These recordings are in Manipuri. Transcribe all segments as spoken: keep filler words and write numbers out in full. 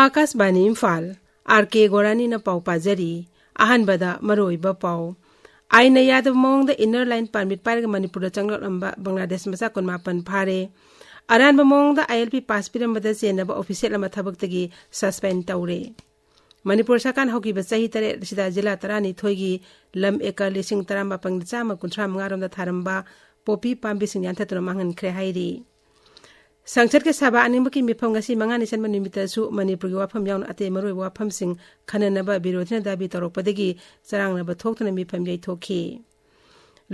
ꯑꯥꯀꯥꯁꯕꯥꯅꯤ ꯏꯝꯐꯥꯜ, ꯑꯥꯔ ꯀꯦ ꯒꯣꯔꯥꯅꯤꯅ ꯄꯥꯎ ꯄꯥꯖꯔꯤ꯫ ꯑꯍꯥꯟꯕꯗ ꯃꯔꯨꯑꯣꯏꯕ ꯄꯥꯎ꯫ ꯑꯥꯏꯟꯅ ꯌꯥꯗꯕ ꯃꯑꯣꯡꯗ Inner Line Permit ꯄꯥꯏꯔꯒ ꯃꯅꯤꯄꯨꯔꯗ ꯆꯪꯂꯛꯂꯝꯕ ꯕꯪꯒ꯭ꯂꯥꯗꯦꯁ ꯃꯆꯥ ꯀꯨꯟꯃꯥꯄꯟ ꯐꯥꯔꯦ꯫ ꯑꯔꯥꯟꯕ ꯃꯑꯣꯡꯗ ILP pass ꯄꯤꯔꯝꯕꯗ ꯆꯦꯟꯅꯕ official ꯑꯃ ꯊꯕꯛꯇꯒꯤ suspend ꯇꯧꯔꯦ꯫ ꯃꯅꯤꯄꯨꯔ ꯁꯔꯀꯥꯔꯅ ꯍꯧꯈꯤꯕ ꯆꯍꯤ ꯇꯔꯦꯠ ꯑꯁꯤꯗ ꯖꯤꯂꯥ ꯇꯔꯥꯅꯤꯊꯣꯏꯒꯤ ꯂꯝ acre ꯂꯤꯁꯤꯡ ꯇꯔꯥꯃꯥꯄꯟ ꯆꯥꯝꯃ ꯀꯨꯟꯊ꯭ꯔꯥ ꯃꯉꯥ ꯔꯣꯝꯗ ꯊꯥꯔꯝꯕ ꯄꯣꯄꯤ ꯄꯥꯝꯕꯤꯁꯤꯡ ꯌꯥꯟꯊꯠꯇꯨꯅ ꯃꯥꯡꯍꯟꯈ꯭ꯔꯦ ꯍꯥꯏꯔꯤ꯫ ꯁꯪꯁꯠꯀꯤ ꯁꯚꯥ ꯑꯅꯤꯃꯛꯀꯤ ꯃꯤꯐꯝ ꯉꯁꯤ ꯃꯉꯥꯅꯤ ꯆꯟꯕ ꯅꯨꯃꯤꯠꯇꯁꯨ ꯃꯅꯤꯄꯨꯔꯒꯤ ꯋꯥꯐꯝ ꯌꯥꯎꯅ ꯑꯇꯩ ꯃꯔꯨꯑꯣꯏꯕ ꯋꯥꯐꯝꯁꯤꯡ ꯈꯟꯅꯅꯕ ꯕꯤꯔꯣꯙꯤꯅ ꯗꯥꯕꯤ ꯇꯧꯔꯛꯄꯗꯒꯤ ꯆꯔꯥꯡꯅꯕ ꯊꯣꯛꯇꯨꯅ ꯃꯤꯐꯝ ꯌꯩꯊꯣꯛꯈꯤ꯫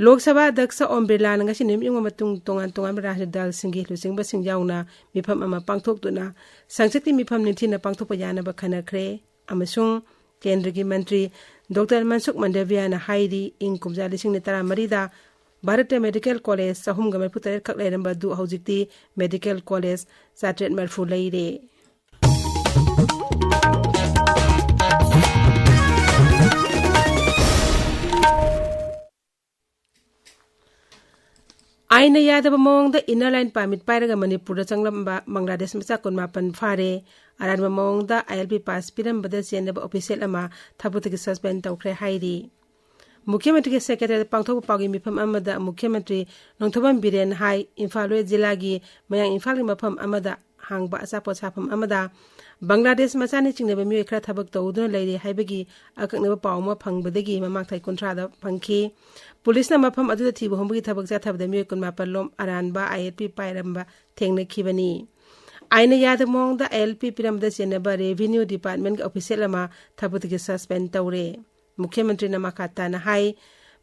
ꯂꯣꯛ ꯁꯚꯥ ꯑꯗ꯭ꯌꯛꯁ ꯑꯣꯝ ꯕꯤꯔꯂꯥꯅ ꯉꯁꯤ ꯅꯨꯃꯤꯠ ꯌꯨꯡꯕ ꯃꯇꯨꯡ ꯇꯣꯉꯥꯟ ꯇꯣꯉꯥꯟꯕ ꯔꯥꯖꯅꯤꯇꯤ ꯗꯜꯁꯤꯡꯒꯤ ꯂꯨꯆꯤꯡꯕꯁꯤꯡ ꯌꯥꯎꯅ ꯃꯤꯐꯝ ꯑꯃ ꯄꯥꯡꯊꯣꯛꯇꯨꯅ ꯁꯪꯁꯠꯀꯤ ꯃꯤꯐꯝ ꯅꯤꯡꯊꯤꯅ ꯄꯥꯡꯊꯣꯛꯄ ꯌꯥꯅꯕ ꯈꯟꯅꯈ꯭ꯔꯦ꯫ ꯑꯃꯁꯨꯡ ꯀꯦꯟꯗ꯭ꯔꯒꯤ ꯃꯟꯇ꯭ꯔꯤ ꯗꯣꯛꯇꯔ ꯃꯟꯁꯨꯈ ꯃꯟꯗꯥꯚꯤꯌꯥꯅ ꯍꯥꯏꯔꯤ, ꯏꯪ ꯀꯨꯝꯖꯥ ꯂꯤꯁꯤꯡ ꯑꯅꯤ ꯇꯔꯥꯃꯔꯤꯗ ꯚꯥꯔꯠꯇ medical college ꯆꯍꯨꯝꯒ ꯃꯔꯤꯐꯨ ꯇꯔꯦꯠ ꯈꯛ ꯂꯩꯔꯝꯕ ꯑꯗꯨ ꯍꯧꯖꯤꯛꯇꯤ medical college ꯆꯥꯇ꯭ꯔꯦꯠ ꯃꯔꯤꯐꯨ ꯂꯩꯔꯦ꯫ ꯑꯥꯏꯟꯅ ꯌꯥꯗꯕ ꯃꯑꯣꯡꯗ Inner Line Permit ꯄꯥꯏꯔꯒ ꯃꯅꯤꯄꯨꯔꯗ ꯆꯪꯂꯝꯕ ꯕꯪꯒ꯭ꯂꯥꯗꯦꯁ ꯃꯆꯥ ꯀꯨꯟꯃꯥꯄꯟ ꯐꯥꯔꯦ꯫ ꯑꯔꯥꯟꯕ ꯃꯑꯣꯡꯗ ILP pass ꯄꯤꯔꯝꯕꯗ ꯆꯦꯟꯅꯕ official ꯑꯃ ꯊꯕꯛꯇꯒꯤ suspend ꯇꯧꯈ꯭ꯔꯦ ꯍꯥꯏꯔꯤ꯫ ꯃꯨꯈ꯭ꯌ ꯃꯟꯇ꯭ꯔꯤꯒꯤ secretariat ꯄꯥꯡꯊꯣꯛꯄ ꯄꯥꯎꯒꯤ ꯃꯤꯐꯝ ꯑꯃꯗ ꯃꯨꯈ꯭ꯌ ꯃꯟꯇ꯭ꯔꯤ ꯅꯣꯡꯊꯣꯝꯕꯝ ꯕꯤꯔꯦꯟ ꯍꯥꯏ, ꯏꯝꯐꯥꯜ ꯋꯦꯁ ꯖꯤꯂꯥꯒꯤ ꯃꯌꯥꯡ ꯏꯝꯐꯥꯜꯒꯤ ꯃꯐꯝ ꯑꯃꯗ ꯍꯥꯡꯕ ꯑꯆꯥꯄꯣꯠ ꯁꯥꯐꯝ ꯑꯃꯗ ꯕꯪꯒ꯭ꯂꯥꯗꯦꯁ ꯃꯆꯥꯅꯤ ꯆꯤꯡꯅꯕ ꯃꯤꯑꯣꯏ ꯈꯔ ꯊꯕꯛ ꯇꯧꯗꯨꯅ ꯂꯩꯔꯤ ꯍꯥꯏꯕꯒꯤ ꯑꯀꯛꯅꯕ ꯄꯥꯎ ꯑꯃ ꯐꯪꯕꯗꯒꯤ ꯃꯃꯥꯡ ꯊꯥ ꯀꯨꯟꯊ꯭ꯔꯥꯗ ꯐꯪꯈꯤ꯫ ꯄꯨꯂꯤꯁꯅ ꯃꯐꯝ ꯑꯗꯨꯗ ꯊꯤꯕ ꯍꯨꯝꯕꯒꯤ ꯊꯕꯛ ꯆꯠꯊꯕꯗ ꯃꯤꯑꯣꯏ ꯀꯨꯟꯃꯥꯄꯟ ꯂꯣꯝ ꯑꯔꯥꯟꯕ ILP ꯄꯥꯏꯔꯝꯕ ꯊꯦꯡꯅꯈꯤꯕꯅꯤ꯫ ꯑꯥꯏꯟꯅ ꯌꯥꯗꯕ ꯃꯑꯣꯡꯗ ILP ꯄꯤꯔꯝꯕꯗ ꯆꯦꯟꯅꯕ Revenue Departmentꯀꯤ official ꯑꯃ ꯊꯕꯛꯇꯒꯤ suspend ꯇꯧꯔꯦ꯫ ꯃꯨꯈ꯭ꯌ ꯃꯟꯇ꯭ꯔꯤꯅ ꯃꯈꯥ ꯇꯥꯅ ꯍꯥꯏ,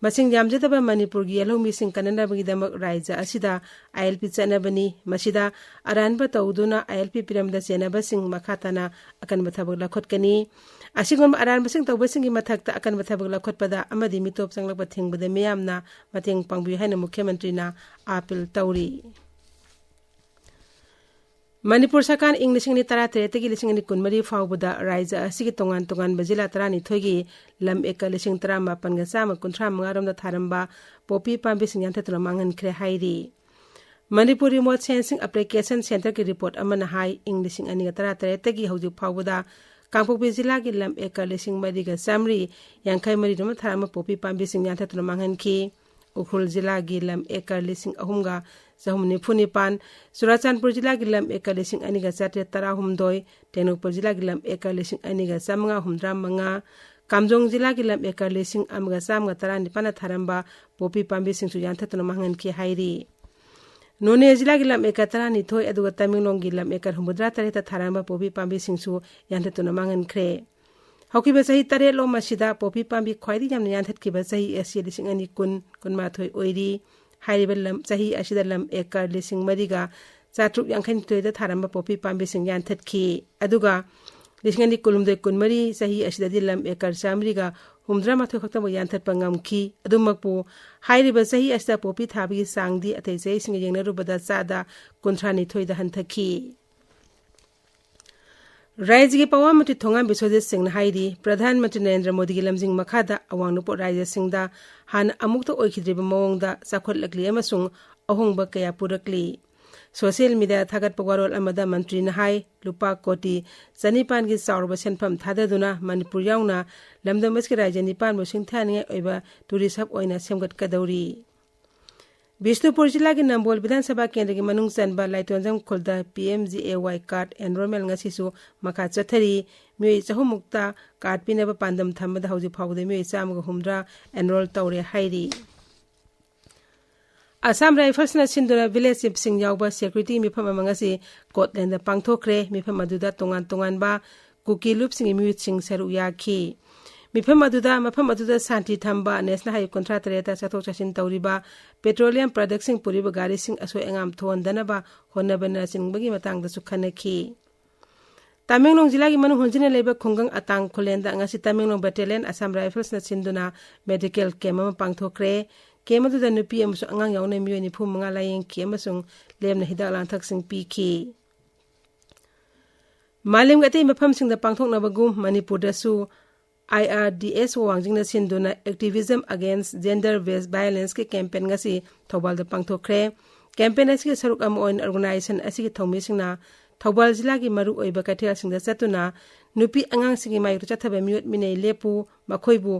ꯃꯁꯤꯡ ꯌꯥꯝꯖꯗꯕ ꯃꯅꯤꯄꯨꯔꯒꯤ ꯌꯦꯜꯍꯧꯃꯤꯁꯤꯡ ꯀꯟꯅꯅꯕꯒꯤꯗꯃꯛ ꯔꯥꯖ꯭ꯌ ꯑꯁꯤꯗ ILP ꯆꯠꯅꯕꯅꯤ꯫ ꯃꯁꯤꯗ ꯑꯔꯥꯟꯕ ꯇꯧꯗꯨꯅ ILP ꯄꯤꯔꯝꯕꯗ ꯆꯦꯟꯅꯕꯁꯤꯡ ꯃꯈꯥ ꯇꯥꯅ ꯑꯀꯟꯕ ꯊꯕꯛ ꯂꯧꯈꯠꯀꯅꯤ꯫ ꯑꯁꯤꯒꯨꯝꯕ ꯑꯔꯥꯟꯕꯁꯤꯡ ꯇꯧꯕꯁꯤꯡꯒꯤ ꯃꯊꯛꯇ ꯑꯀꯟꯕ ꯊꯕꯛ ꯂꯧꯈꯠꯄꯗ ꯑꯃꯗꯤ ꯃꯤꯇꯣꯞ ꯆꯪꯂꯛꯄ ꯊꯤꯡꯕꯗ ꯃꯤꯌꯥꯝꯅ ꯃꯇꯦꯡ ꯄꯥꯡꯕꯤꯌꯨ ꯍꯥꯏꯅ ꯃꯨꯈ꯭ꯌ ꯃꯟꯇ꯭ꯔꯤꯅ appeal ꯇꯧꯔꯤ꯫ ꯃꯅꯤꯄꯨꯔ ꯁꯔꯀꯥꯔꯅ ꯏꯪ ꯂꯤꯁꯤꯡ ꯑꯅꯤ ꯇꯔꯥꯇꯔꯦꯠꯇꯒꯤ ꯂꯤꯁꯤꯡ ꯑꯅꯤ ꯀꯨꯟꯃꯔꯤ ꯐꯥꯎꯕꯗ ꯔꯥꯖ꯭ꯌ ꯑꯁꯤꯒꯤ ꯇꯣꯉꯥꯟ ꯇꯣꯉꯥꯟꯕ ꯖꯤꯂꯥ ꯇꯔꯥꯅꯤꯊꯣꯏꯒꯤ ꯂꯝ acre ꯂꯤꯁꯤꯡ ꯇꯔꯥꯃꯥꯄꯟꯒ ꯆꯥꯝꯃ ꯀꯨꯟꯊ꯭ꯔꯥ ꯃꯉꯥ ꯔꯣꯝꯗ ꯊꯥꯔꯝꯕ ꯄꯣꯄꯤ ꯄꯥꯝꯕꯤꯁꯤꯡ ꯌꯥꯟꯊꯠꯇꯨꯅ ꯃꯥꯡꯍꯟꯈ꯭ꯔꯦ ꯍꯥꯏꯔꯤ꯫ ꯃꯅꯤꯄꯨꯔ ꯔꯤꯃꯣꯠ ꯁꯦꯟꯁꯤꯡ ꯑꯦꯄ꯭ꯂꯤꯀꯦꯁꯟ ꯁꯦꯟꯇꯔꯒꯤ ꯔꯤꯄꯣꯔꯠ ꯑꯃꯅ ꯍꯥꯏ, ꯏꯪ ꯂꯤꯁꯤꯡ ꯑꯅꯤꯒ ꯇꯔꯥꯇꯔꯦꯠꯇꯒꯤ ꯍꯧꯖꯤꯛ ꯐꯥꯎꯕꯗ ꯀꯥꯡꯄꯣꯛꯄꯤ ꯖꯤꯂꯥꯒꯤ ꯂꯝ ꯑꯦꯀꯔ ꯂꯤꯁꯤꯡ ꯃꯔꯤꯒ ꯆꯥꯃꯔꯤ ꯌꯥꯡꯈꯩ ꯃꯔꯤꯗꯨꯃ ꯊꯥꯔꯝꯕ ꯄꯣꯄꯤ ꯄꯥꯝꯕꯤꯁꯤꯡ ꯌꯥꯟꯊꯠꯇꯨꯅ ꯃꯥꯡꯍꯟꯈꯤ꯫ ꯎꯈ꯭ꯔꯨꯜ ꯖꯤꯂꯥꯒꯤ ꯂꯝ ꯑꯦꯀꯔ ꯂꯤꯁꯤꯡ ꯑꯍꯨꯝꯒ ꯆꯍꯨꯝ ꯅꯤꯐꯨ ꯅꯤꯄꯥꯟ, ꯆꯨꯔꯥꯆꯥꯟꯄꯨꯔ ꯖꯤꯂꯥꯒꯤ ꯂꯝ ꯑꯦꯀꯔ ꯂꯤꯁꯤꯡ ꯑꯅꯤꯒ ꯆꯥꯇ꯭ꯔꯦꯠ ꯇꯔꯥꯍꯨꯝꯗꯣꯏ, ꯇꯦꯡꯅꯧꯄꯜ ꯖꯤꯂꯥꯒꯤ ꯂꯝ ꯑꯦꯀꯔ ꯂꯤꯁꯤꯡ ꯑꯅꯤꯒ ꯆꯥꯃꯉꯥ ꯍꯨꯝꯗ꯭ꯔꯥ ꯃꯉꯥ, ꯀꯥꯝꯖꯣꯡ ꯖꯤꯂꯥꯒꯤ ꯂꯝ ꯑꯦꯀꯔ ꯂꯤꯁꯤꯡ ꯑꯃꯒ ꯆꯥꯝꯃꯒ ꯇꯔꯥꯅꯤꯄꯥꯟꯅ ꯊꯥꯔꯝꯕ ꯄꯣꯄꯤ ꯄꯥꯝꯕꯤꯁꯤꯡꯁꯨ ꯌꯥꯟꯊꯠꯇꯨꯅ ꯃꯥꯡꯍꯟꯈꯤ ꯍꯥꯏꯔꯤ꯫ ꯅꯣꯅꯦ ꯖꯤꯂꯥꯒꯤ ꯂꯝ ꯑꯦꯀꯔ ꯇꯔꯥꯅꯤꯊꯣꯏ, ꯑꯗꯨꯒ ꯇꯃꯦꯡꯂꯣꯡꯒꯤ ꯂꯝ ꯑꯦꯀꯔ ꯍꯨꯝꯐꯨꯇꯔꯥ ꯇꯔꯦꯠꯇ ꯊꯥꯔꯝꯕ ꯄꯣꯄꯤ ꯄꯥꯝꯕꯤꯁꯤꯡꯁꯨ ꯌꯥꯟꯊꯠꯇꯨꯅ ꯃꯥꯡꯍꯟꯈ꯭ꯔꯦ꯫ ꯍꯧꯈꯤꯕ ꯆꯍꯤ ꯇꯔꯦꯠꯂꯣꯝ ꯑꯁꯤꯗ ꯄꯣꯄꯤ ꯄꯥꯝꯕꯤ ꯈ꯭ꯋꯥꯏꯗꯒꯤ ꯌꯥꯝꯅ ꯌꯥꯟꯊꯠꯈꯤꯕ ꯆꯍꯤ ꯑꯁꯤ ꯂꯤꯁꯤꯡ ꯑꯅꯤ ꯀꯨꯟ, ꯀꯨꯟꯃꯥꯊꯣꯏ ꯑꯣꯏꯔꯤ꯫ ꯍꯥꯏꯔꯤꯕ ꯂꯝ, ꯆꯍꯤ ꯑꯁꯤꯗ ꯂꯝ ꯑꯦꯀꯔ ꯂꯤꯁꯤꯡ ꯃꯔꯤꯒ ꯆꯥꯇ꯭ꯔꯨꯛ ꯌꯥꯡꯈꯩꯅꯤꯊꯣꯏꯗ ꯊꯥꯔꯝꯕ ꯄꯣꯄꯤ ꯄꯥꯝꯕꯤꯁꯤꯡ ꯌꯥꯟꯊꯠꯈꯤ꯫ ꯑꯗꯨꯒ ꯂꯤꯁꯤꯡ ꯑꯅꯤ ꯀꯨꯟꯍꯨꯝꯗꯣꯏ ꯀꯨꯟꯃꯔꯤ ꯆꯍꯤ ꯑꯁꯤꯗꯗꯤ ꯂꯝ ꯑꯦꯀꯔ ꯆꯥꯃꯔꯤꯒ ꯍꯨꯝꯐꯨꯇꯔꯥꯃꯥꯊꯣꯏ ꯈꯛꯇꯃꯛ ꯌꯥꯟꯊꯠꯄ ꯉꯝꯈꯤ꯫ ꯑꯗꯨꯃꯛꯄꯨ, ꯍꯥꯏꯔꯤꯕ ꯆꯍꯤ ꯑꯁꯤꯗ ꯄꯣꯄꯤ ꯊꯥꯕꯒꯤ ꯆꯥꯡꯗꯤ ꯑꯇꯩ ꯆꯍꯤꯁꯤꯡꯒ ꯌꯦꯡꯅꯔꯨꯕꯗ ꯆꯥꯗ ꯀꯨꯟꯊ꯭ꯔꯥꯅꯤꯊꯣꯏꯗ ꯍꯟꯊꯈꯤ꯫ ꯔꯥꯖ꯭ꯌꯒꯤ ꯄꯋꯥ ꯃꯟꯇ꯭ꯔꯤ ꯊꯣꯉꯥꯝ ꯕꯤꯁ꯭ꯋꯖꯤꯠ ꯁꯤꯡꯅ ꯍꯥꯏꯔꯤ, ꯄ꯭ꯔꯙꯥꯟ ꯃꯟꯇ꯭ꯔꯤ ꯅꯔꯦꯟꯗ꯭ꯔ ꯃꯣꯗꯤꯒꯤ ꯂꯝꯖꯤꯡ ꯃꯈꯥꯗ ꯑꯋꯥꯡ ꯅꯣꯡꯄꯣꯛ ꯔꯥꯖ꯭ꯌꯁꯤꯡꯗ ꯍꯥꯟꯅ ꯑꯃꯨꯛꯇ ꯑꯣꯏꯈꯤꯗ꯭ꯔꯤꯕ ꯃꯑꯣꯡꯗ ꯆꯥꯎꯈꯠꯂꯛꯂꯤ ꯑꯃꯁꯨꯡ ꯑꯍꯣꯡꯕ ꯀꯌꯥ ꯄꯨꯔꯛꯂꯤ꯫ ꯁꯣꯁꯤꯌꯦꯜ ꯃꯤꯗꯤꯌꯥꯗ ꯊꯥꯒꯠꯄ ꯋꯥꯔꯣꯜ ꯑꯃꯗ ꯃꯟꯇ꯭ꯔꯤꯅ ꯍꯥꯏ, ꯂꯨꯄꯥ ꯀꯣꯇꯤ ꯆꯅꯤꯄꯥꯟꯒꯤ ꯆꯥꯎꯔꯕ ꯁꯦꯟꯐꯝ ꯊꯥꯗꯗꯨꯅ ꯃꯅꯤꯄꯨꯔ ꯌꯥꯎꯅ ꯂꯝꯗꯝ ꯑꯁꯤꯒꯤ ꯔꯥꯖ꯭ꯌ ꯅꯤꯄꯥꯟꯕꯨ ꯁꯤꯡꯊꯥꯅꯤꯡꯉꯥꯏ ꯑꯣꯏꯕ ꯇꯨꯔꯤꯁ ꯍꯕ ꯑꯣꯏꯅ ꯁꯦꯝꯒꯠꯀꯗꯧꯔꯤ꯫ ꯕꯤꯁꯅꯨꯄꯨꯔ ꯖꯤꯂꯥꯒꯤ ꯅꯝꯕꯣꯜ ꯕꯤꯙꯥꯟ ꯁꯚꯥ ꯀꯦꯟꯗ꯭ꯔꯒꯤ ꯃꯅꯨꯡ ꯆꯟꯕ ꯂꯥꯏꯇꯣꯟꯖꯝ ꯈꯨꯜꯗ P M J A Y card enrolment ꯉꯁꯤꯁꯨ ꯃꯈꯥ ꯆꯠꯊꯔꯤ꯫ ꯃꯤꯑꯣꯏ ꯆꯍꯨꯝꯃꯨꯛꯇ ꯀꯥꯔꯗ ꯄꯤꯅꯕ ꯄꯥꯟꯗꯝ ꯊꯝꯕꯗ ꯍꯧꯖꯤꯛ ꯐꯥꯎꯕꯗ ꯃꯤꯑꯣꯏ ꯆꯥꯝꯃꯒ ꯍꯨꯝꯗ꯭ꯔꯥ ꯑꯦꯟꯔꯣꯜ ꯇꯧꯔꯦ ꯍꯥꯏꯔꯤ꯫ ꯑꯁꯥꯝ ꯔꯥꯏꯐꯜꯁꯅ ꯁꯤꯟꯗꯨꯅ ꯚꯤꯂꯦꯖ ꯆꯤꯐꯁꯤꯡ ꯌꯥꯎꯕ ꯁꯦꯀ꯭ꯌꯨꯔꯤꯇꯤ ꯃꯤꯐꯝ ꯑꯃ ꯉꯁꯤ ꯀꯣꯠꯂꯦꯟꯗ ꯄꯥꯡꯊꯣꯛꯈ꯭ꯔꯦ꯫ ꯃꯤꯐꯝ ꯑꯗꯨꯗ ꯇꯣꯉꯥꯟ ꯇꯣꯉꯥꯟꯕ ꯀꯨꯀꯤ ꯂꯨꯞꯁꯤꯡꯒꯤ ꯃꯤꯍꯨꯠꯁꯤꯡ ꯁꯔꯨꯛ ꯌꯥꯈꯤ꯫ ꯃꯤꯐꯝ ꯑꯗꯨꯗ ꯃꯐꯝ ꯑꯗꯨꯗ ꯁꯥꯟꯇꯤ ꯊꯝꯕ ꯅꯦꯁꯅꯦꯜ ꯍꯥꯏꯋꯦ ꯀꯨꯟꯊ꯭ꯔꯥ ꯇꯔꯦꯠꯇ ꯆꯠꯊꯣꯛ ꯆꯠꯁꯤꯟ ꯇꯧꯔꯤꯕ ꯄꯦꯇ꯭ꯔꯣꯂꯤꯌꯝ ꯄ꯭ꯔꯗꯛꯁꯤꯡ ꯄꯨꯔꯤꯕ ꯒꯥꯔꯤꯁꯤꯡ ꯑꯁꯣꯏ ꯑꯉꯥꯝ ꯊꯣꯛꯍꯟꯗꯅꯕ ꯍꯣꯠꯅꯕꯅꯆꯤꯡꯕꯒꯤ ꯃꯇꯥꯡꯗꯁꯨ ꯈꯟꯅꯈꯤ꯫ ꯇꯃꯦꯡꯂꯣꯡ ꯖꯤꯂꯥꯒꯤ ꯃꯅꯨꯡ ꯍꯨꯟꯖꯤꯟꯅ ꯂꯩꯕ ꯈꯨꯡꯒꯪ ꯑꯇꯥꯡ ꯈꯨꯂꯦꯟꯗ ꯉꯁꯤ ꯇꯃꯦꯡꯂꯣꯡ ꯕꯦꯇꯦꯂꯤꯌꯟ ꯑꯁꯥꯝ ꯔꯥꯏꯐꯜꯁꯅ ꯁꯤꯟꯗꯨꯅ ꯃꯦꯗꯤꯀꯦꯜ ꯀꯦꯝꯞ ꯑꯃ ꯄꯥꯡꯊꯣꯛꯈ꯭ꯔꯦ꯫ ꯀꯦꯝꯞ ꯑꯗꯨꯗ ꯅꯨꯄꯤ ꯑꯃꯁꯨꯡ ꯑꯉꯥꯡ ꯌꯥꯎꯅ ꯃꯤꯑꯣꯏ ꯅꯤꯐꯨ ꯃꯉꯥ ꯂꯥꯌꯦꯡꯈꯤ ꯑꯃꯁꯨꯡ ꯂꯦꯝꯅ ꯍꯤꯗꯥꯛ ꯂꯥꯡꯊꯛꯁꯤꯡ ꯄꯤꯈꯤ꯫ ꯃꯥꯂꯦꯝꯒꯤ ꯑꯇꯩ ꯃꯐꯝꯁꯤꯡꯗ ꯄꯥꯡꯊꯣꯛꯅꯕꯒꯨꯝ ꯃꯅꯤꯄꯨꯔꯗꯁꯨ ꯑꯥꯏ ꯑꯥꯔ ꯗꯤ ꯑꯦꯁ ꯋꯥꯡꯖꯤꯡꯅ ꯁꯤꯟꯗꯨꯅ Activism Against Gender Based Violence ꯀꯤ ꯀꯦꯝꯄꯦꯟ ꯉꯁꯤ ꯊꯧꯕꯥꯜꯗ ꯄꯥꯡꯊꯣꯛꯈ꯭ꯔꯦ꯫ ꯀꯦꯝꯄꯦꯟ ꯑꯁꯤꯒꯤ ꯁꯔꯨꯛ ꯑꯃ ꯑꯣꯏꯅ ꯑꯣꯔꯒꯅꯥꯏꯖꯦꯁꯟ ꯑꯁꯤꯒꯤ ꯊꯧꯃꯤꯁꯤꯡꯅ ꯊꯧꯕꯥꯜ ꯖꯤꯂꯥꯒꯤ ꯃꯔꯨꯑꯣꯏꯕ ꯀꯩꯊꯦꯜꯁꯤꯡꯗ ꯆꯠꯇꯨꯅ ꯅꯨꯄꯤ ꯑꯉꯥꯡꯁꯤꯡꯒꯤ ꯃꯥꯌꯣꯛꯇ ꯆꯠꯊꯕ ꯃꯤꯑꯣꯠ ꯃꯤꯅꯩ ꯂꯦꯞꯄꯨ, ꯃꯈꯣꯏꯕꯨ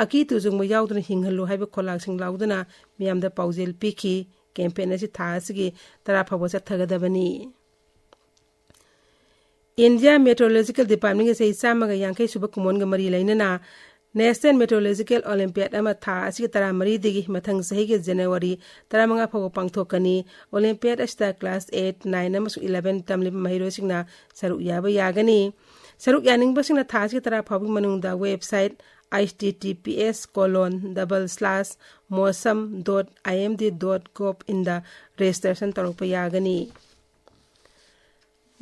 ꯑꯀꯤ ꯇꯨꯖꯨꯡꯕ ꯌꯥꯎꯗꯅ ꯍꯤꯡꯍꯜꯂꯨ ꯍꯥꯏꯕ ꯈꯣꯜꯂꯥꯎꯁꯤꯡ ꯂꯥꯎꯗꯨꯅ ꯃꯤꯌꯥꯝꯗ ꯄꯥꯎꯖꯦꯜ ꯄꯤꯈꯤ꯫ ꯀꯦꯝꯄꯦꯟ ꯑꯁꯤ ꯊꯥ ꯑꯁꯤꯒꯤ ꯇꯔꯥ ꯐꯥꯎꯕ ꯆꯠꯊꯒꯗꯕꯅꯤ꯫ ꯏꯟꯗꯤꯌꯥ ꯃꯦꯇ꯭ꯔꯣꯂꯣꯖꯤꯀꯦꯜ ꯗꯤꯄꯥꯔꯠꯃꯦꯟꯒꯤ ꯆꯍꯤ ꯆꯥꯝꯃꯒ ꯌꯥꯡꯈꯩ ꯁꯨꯕ ꯀꯨꯝꯑꯣꯟꯒ ꯃꯔꯤ ꯂꯩꯅꯅ ꯅꯦꯁꯅꯦꯜ ꯃꯦꯇ꯭ꯔꯣꯂꯣꯖꯤꯀꯦꯜ ꯑꯣꯂꯤꯝꯄꯤꯌꯥꯠ ꯑꯃ ꯊꯥ ꯑꯁꯤꯒꯤ ꯇꯔꯥꯃꯔꯤꯗꯒꯤ ꯃꯊꯪ ꯆꯍꯤꯒꯤ ꯖꯅꯋꯥꯔꯤ ꯇꯔꯥꯃꯉꯥ ꯐꯥꯎꯕ ꯄꯥꯡꯊꯣꯛꯀꯅꯤ꯫ ꯑꯣꯂꯤꯝꯄꯤꯌꯥꯠ ꯑꯁꯤꯗ ꯀ꯭ꯂꯥꯁ eight, nine ꯑꯃꯁꯨꯡ eleven ꯇꯝꯂꯤꯕ ꯃꯍꯩꯔꯣꯏꯁꯤꯡꯅ ꯁꯔꯨꯛ ꯌꯥꯕ ꯌꯥꯒꯅꯤ꯫ ꯁꯔꯨꯛ ꯌꯥꯅꯤꯡꯕꯁꯤꯡꯅ ꯊꯥ ꯑꯁꯤꯒꯤ ꯇꯔꯥ ꯐꯥꯎꯕꯒꯤ ꯃꯅꯨꯡꯗ website https colon double slash mosam dot imd dot gov inꯗ ꯔꯦꯖꯤꯁꯇ꯭ꯔꯦꯁꯟ ꯇꯧꯔꯛꯄ ꯌꯥꯒꯅꯤ꯫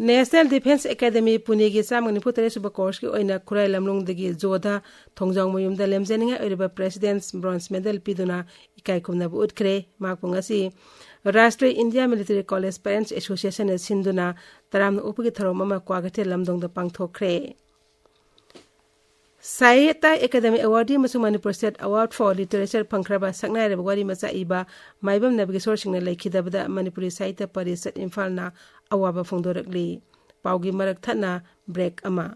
ꯅꯦꯁꯅꯦꯜ ꯗꯤꯐꯦꯟꯁ ꯑꯦꯀꯥꯗꯦꯃꯤ ꯄꯨꯅꯦꯒꯤ ꯆꯥꯝꯃ ꯅꯤꯐꯨ ꯇꯔꯦꯠ ꯁꯨꯕ ꯀꯣꯔꯁꯀꯤ ꯑꯣꯏꯅ ꯈꯨꯔꯥꯏ ꯂꯝꯂꯣꯡꯗꯒꯤ ꯖꯣꯙꯥ ꯊꯣꯡꯖꯥꯎꯃꯌꯨꯝꯗ ꯂꯦꯝꯖꯅꯤꯡꯉꯥꯏ ꯑꯣꯏꯔꯕ ꯄ꯭ꯔꯦꯁꯤꯗꯦꯟꯠꯁ ꯕ꯭ꯔꯣꯟꯖ ꯃꯦꯗꯜ ꯄꯤꯗꯨꯅ ꯏꯀꯥꯏ ꯈꯨꯝꯅꯕ ꯎꯠꯈ꯭ꯔꯦ꯫ ꯃꯍꯥꯛꯄꯨ ꯉꯁꯤ ꯔꯥꯁꯇ꯭ꯔꯤꯌ ꯏꯟꯗꯤꯌꯥ ꯃꯤꯂꯤꯇꯔꯤ ꯀꯣꯂꯦꯖ ꯄꯦꯔꯦꯟꯠꯁ ꯑꯦꯁꯣꯁꯤꯌꯦꯁꯟꯅ ꯁꯤꯟꯗꯨꯅ ꯇꯔꯥꯝꯅ ꯑꯣꯛꯄꯒꯤ ꯊꯧꯔꯝ ꯑꯃ ꯀ꯭ꯋꯥꯀꯩꯊꯦꯜ ꯂꯝꯗꯣꯡꯗ ꯄꯥꯡꯊꯣꯛꯈ꯭ꯔꯦ꯫ ꯁꯥꯍꯤꯇ꯭ꯌ ꯑꯦꯀꯥꯗꯦꯃꯤ ꯑꯦꯋꯥꯔꯗꯤ ꯑꯃꯁꯨꯡ Manipur state award for literature ꯐꯪꯈ꯭ꯔꯕ ꯁꯛꯅꯥꯏꯔꯕ ꯋꯥꯔꯤ ꯃꯆꯥ ꯏꯕ ꯃꯥꯏꯕꯝ ꯅꯕꯒꯦꯁꯣꯔ ꯁꯤꯡꯅ ꯂꯩꯈꯤꯗꯕꯗ ꯃꯅꯤꯄꯨꯔꯤ ꯁꯥꯍꯤꯇ꯭ꯌ ꯄꯔꯤꯁꯠ ꯏꯝꯐꯥꯜꯅ ꯑꯋꯥꯕ ꯐꯣꯡꯗꯣꯔꯛꯂꯤ꯫ ꯄꯥꯎꯒꯤ ꯃꯔꯛ ꯊꯠꯅ ꯕ꯭ꯔꯦꯛ ꯑꯃ꯫